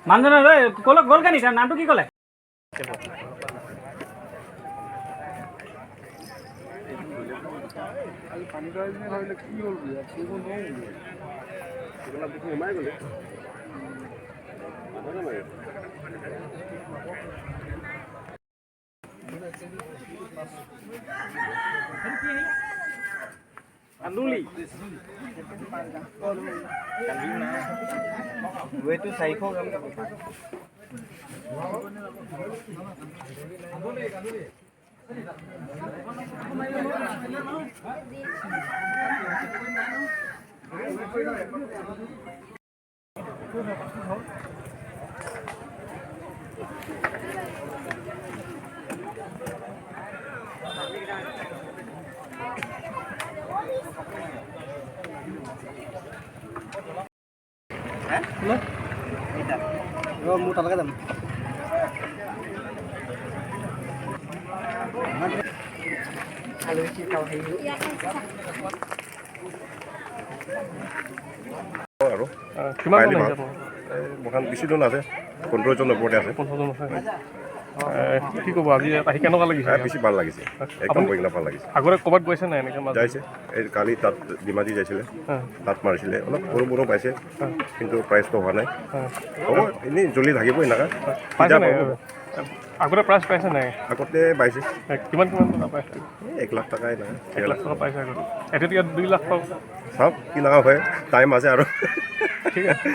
মানুহজনে লৈ ক'লৈ গ'ল কেনি? তাৰ নামটো কি ক'লে? কান্দুলি। ৱেইটটো 400 গ্ৰাম। ৰ, মোৰ তালৈকে যাম। আৰু কিমান পাৰিলি জন ভাল। আহিছে আপোনালোক? এই মোৰখন বেছি জন আছে, 15 জন ওপৰতে আছে। 15 জন আছে। কি ক'ব, আজি ইয়াত আহি কেনেকুৱা লাগিছে? বেছি ভাল লাগিছে একদম। আপুনি- গৈ কিনে ভাল লাগিছে। আগতে ক'ৰবাত গৈছে নাই এনেকৈ মাছ? যাইছে, এই কালি তাত ডিমাজি যাইছিলে। তাত মাৰিছিলে, অলপ সৰু সৰু পাইছে, কিন্তু প্ৰাইজটো হোৱা নাই। হ'ব, এনেই জ্বলি থাকিব এনেকুৱা। পাইছে নাই? পাব। আগতে প্ৰাইজ পাইছে নাই? আগতে পাইছে। কিমান কিমান টকা পাইছে? এই 1 লাখ টকা এনেকুৱা। 1 লাখ টকা পাইছে আগতে, এতিয়া 2 লাখ পাব। চাওক কেনেকুৱা হয়, টাইম আছে আৰু। ঠিক আছে।